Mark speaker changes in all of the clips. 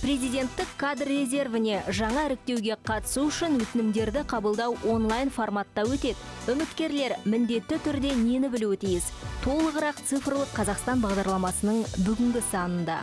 Speaker 1: Президенттік кадр резервіне жаңа іріктеуге қатысу үшін өтінімдерді қабылдау онлайн форматта өтеді. Үміткерлер міндетті түрде нені білуі тиіс? Толығырақ «Цифрлық Қазақстан» бағдарламасының бүгінгі санында.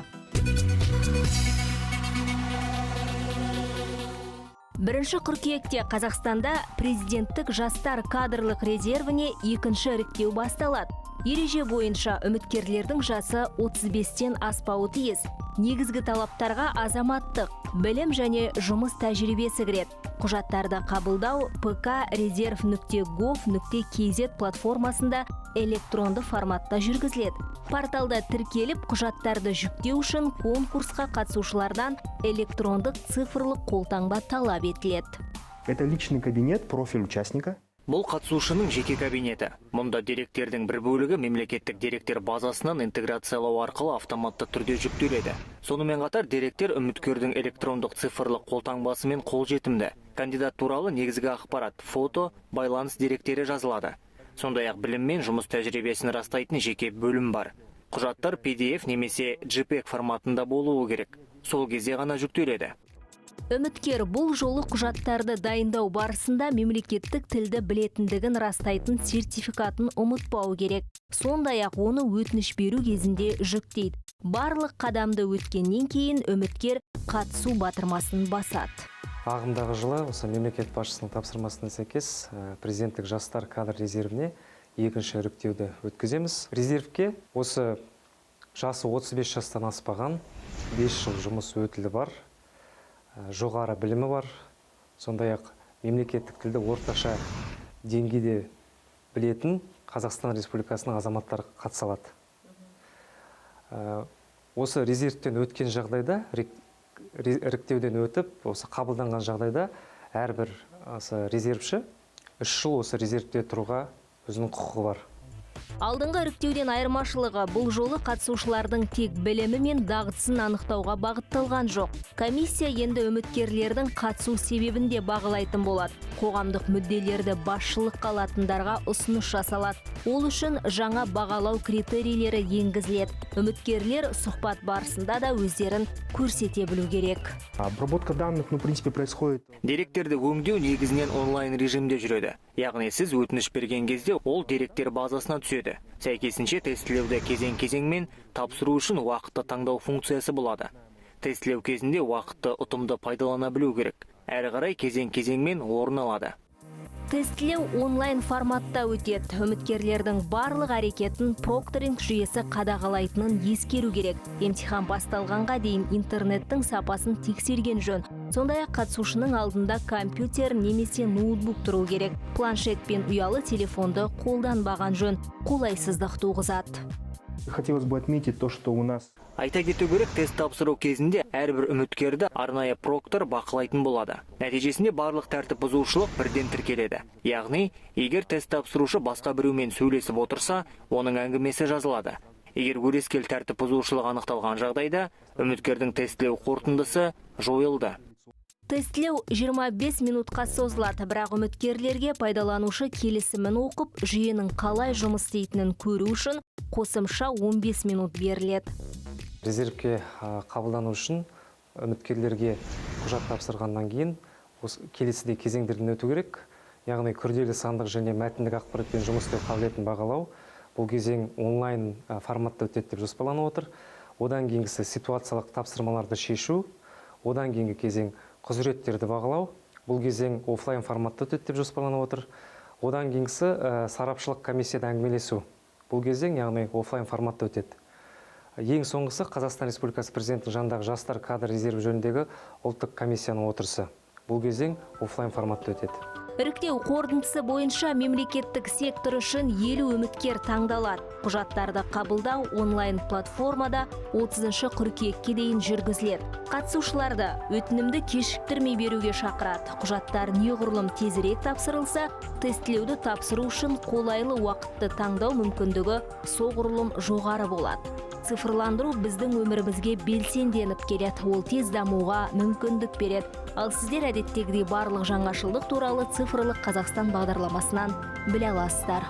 Speaker 1: 1 қыркүйекте Қазақстанда президенттік жастар кадрлық резервіне екінші іріктеу басталады. Ереже бойынша, үміткерлердің жасы 35-тен аспауы тиіс. Негізгі талаптарға азаматтық, білім және жұмыс тәжірибесі кіреді. Құжаттарды қабылдау pkrezerv.gov.kz платформасында электронды форматта жүргізіледі. Порталда тіркеліп, құжаттарды жүктеу үшін конкурсқа қатысушылардан электрондық цифрлық қолтаңба талап етіледі.
Speaker 2: Это личный кабинет, профиль участника.
Speaker 3: Бұл қатысушының жеке кабинеті. Мұнда деректердің бір бөлігі мемлекеттік деректер базасынан интеграциялау арқылы автоматты түрде жүктеледі. Сонымен қатар деректер үміткердің электрондық цифрлық қолтаңбасымен қолжетімді. Кандидат туралы негізгі ақпарат, фото, байланыс деректері жазылады. Сондай ақ білім мен жұмыс тәжірибесін растайтын жеке бөлім бар. Құжаттар PDF немесе JPEG форматында болуы керек. Сол кезде ғана жүктеледі.
Speaker 1: Үміткер бұл жолы құжаттарды дайындау барысында мемлекеттік тілді білетіндігін растайтын сертификатын ұмытпау керек. Сондай ақ оны өтініш беру кезінде жүктейді. Барлық қадамды өткеннен кейін үміткер «Қатысу» батырмасын басады.
Speaker 4: Ағымдағы жылы осы мемлекет басшысының тапсырмасына сәйкес президенттік жастар кадр резервіне екінші іріктеуді өткіземіз. Резервке осы жасы 35 жастан аспаған, 5 жыл жұмыс өтілі бар, жоғары білімі бар, сондай ақ мемлекеттік тілді орташа деңгейде білетін Қазақстан Республикасының азаматтары қатыса алады. Осы резервтен өткен жағдайда, іріктеуден өтіп, осы қабылданған жағдайда, әрбір осы резервші 3 жыл осы резервте тұруға өзінің құқығы бар.
Speaker 1: Алдыңғы іріктеуден айырмашылығы: бұл жолы қатысушылардың тек білімі мен дағдысын анықтауға бағытталған жоқ. Комиссия енді үміткерлердің қатысу себебін де бағалайтын болады. Қоғамдық мүдделерді басшылыққа алатындарға ұсыныс жасалады. Ол үшін жаңа бағалау критерийлері енгізіледі. Үміткерлер сұхбат барысында да өздерін көрсете білу керек.
Speaker 2: Обработка данных, ну, в принципе, происходит
Speaker 3: Деректерді өңдеу негізінен онлайн режимде жүреді. Яғни сіз өтініш берген кезде ол деректер базасына түседі. Сәйкесінше, тестілеуді кезең-кезеңмен тапсыру үшін уақытты таңдау функциясы болады. Тестілеу кезінде уақытты ұтымды пайдалана білу керек. Әрі қарай кезең-кезеңмен орын алады.
Speaker 1: Тестілеу онлайн форматта өтеді. Үміткерлердің барлық әрекетін прокторинг жүйесі қадағалайтынын ескеру керек. Емтихан басталғанға дейін интернеттің сапасын тексерген жөн. Сондай ақ қатысушының алдында компьютер немесе ноутбук тұру керек. Планшет пен ұялы телефонды қолданбаған жөн, қолайсыздық туғызады.
Speaker 2: Хотелось бы отметить то, что у нас
Speaker 3: Айта кету керек, тест тапсыру кезінде әрбір үміткерді арнайы проктор бақылайтын болады. Нәтижесінде барлық тәртіп бұзушылық бірден тіркеледі. Яғни, егер тест тапсырушы басқа біреумен сөйлесіп отырса, оның әңгімесі жазылады. Егер өрескел тәртіп бұзушылық анықталған жағдайда, үміткердің тестілеу қорытындысы жойылды.
Speaker 1: Тестілеу 25 минутқа созылады, бірақ үміткерлерге пайдаланушы келісімін оқып, жүйенің қалай жұмыс істейтінін көру үшін қосымша 15 минут беріледі.
Speaker 4: Резервке қабылдану үшін үміткерлерге құжат тапсырғаннан кейін осы келесідей кезеңдерден өту керек. Яғни күрделі сандық және мәтіндік ақпаратпен жұмыс істеу қабілетін бағалау. Бұл кезең онлайн форматта өтеді деп жоспарланып отыр. Одан кейінгісі ситуациялық тапсырмаларды шешу. Одан кейінгі кезең құзыреттерді бағалау. Бұл кезең офлайн форматта өтеді деп жоспарланып отыр. Одан кейінгісі сарапшылық комиссияда әңгімелесу. Бұл кезең, яғни, офлайн форматта өтеді. Ең соңғысы Қазақстан Республикасы Президентінің жанындағы жастар кадр резерві жөніндегі ұлттық комиссияның отырысы. Бұл кезең офлайн форматта өтеді.
Speaker 1: Іріктеу қорытындысы бойынша мемлекеттік сектор үшін 50 үміткер таңдалады. Құжаттарды қабылдау онлайн платформада 30 қыркүйекке дейін жүргізіледі. Қатысушыларды өтінімді кешіктірмей беруге шақырады. Құжаттар неғұрлым тезірек тапсырылса, тестілеуді тапсыру үшін қолайлы уақытты таңдау мүмкіндігі соғұрлым жоғары болады. Цифрландыру біздің өмірімізге белсенденіп келеді. Ол тез дамуға мүмкіндік береді. Ал сіздер әдеттегідей барлық жаңашылдық туралы «Цифрлық Қазақстан» бағдарламасынан біле аласыздар.